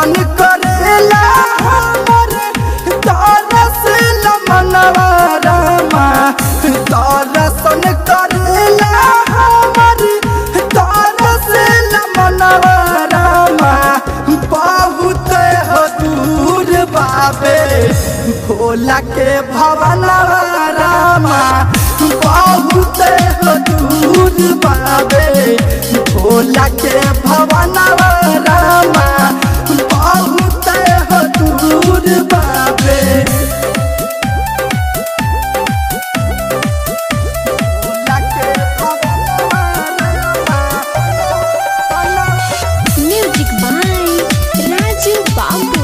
दर्शन करेला हमर तरस मनवा रामा। दर्शन करेला हमर तरस मनवा रामा। बहुत हो दूर बाबे भोला के भवनवा रामा। बहुत हो दूर बाबे भोला के भवनवा रामा। बहुत हो दूर बाबे भोला के भवनवा रामा। म्यूजिक बाय राजू बाबू।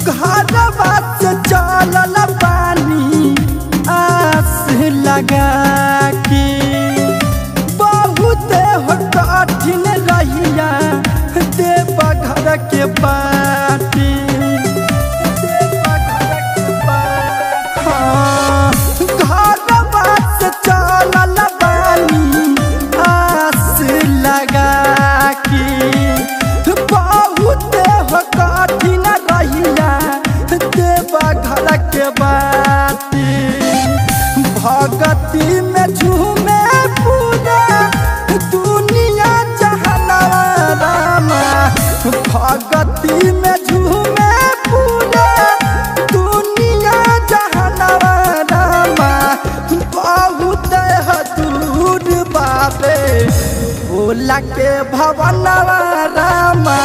घरवा से चलल पानी आस लगा के बहुत हो कठिन रहिया देव घर के बाटी। हाँ, घरवा से चलल बानी आस लगा के बहुत हो कठिन रहिया देव घर के बाटी। भगती में झूमे पूरा दुनिया जहनवा रामा। भगती में झूमे पूरा दुनिया जहनवा रामा। बहुत हो दूर बाबे भोला के भवनवा रामा।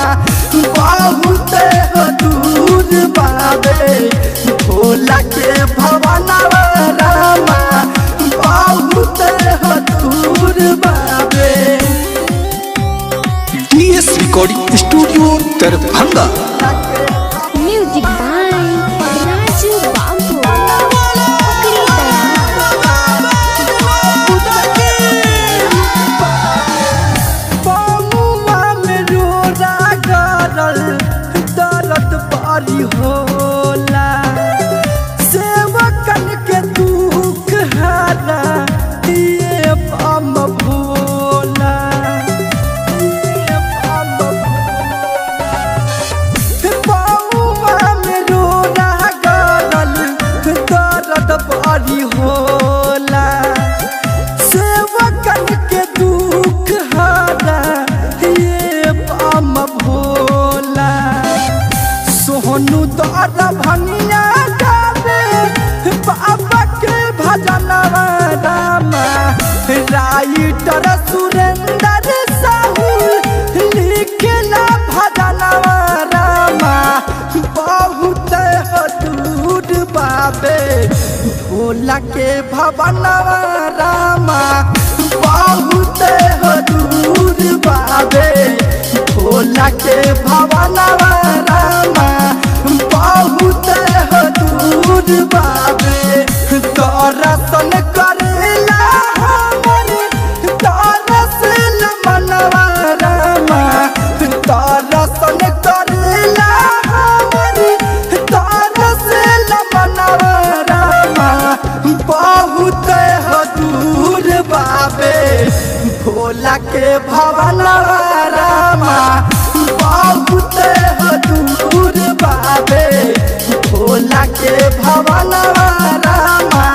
बहुत हो दूर बाबे भोला के भवनवा रामा। बहुत हो दूर बाबे। DS recording studio Darbhanga. Music by Raju Babu. पकड़ी तैयार। पमुआ में रोरा गरल दर्द बड़ी होला। सेवकन के दुख हरा ये बम भोला। ये बम भोला। पमुआ में रोरा गरल दर्द बड़ी होला। सेवकन के दुख हरा ये बम भोला। सोनू दर भनिया गावे बाबा के भजनवा रामा। राइटर सुरेंद्र साहू लिखेला भजनवा रामा। बहुत हो दूर बाबे भोला के भवनवा रामा। बहुत हो दूर बाबे भोला के भवनवा रामा। बहुत हो दूर बाबे। दर्शन करेला हमर तरस मनवा रामा। दर्शन करेला हमर तरस मनवा रामा। बहुत हो दूर बाबे भोला के भवनवा रामा। बहुत हो दूर बाबे भोला के भवनवा रामा।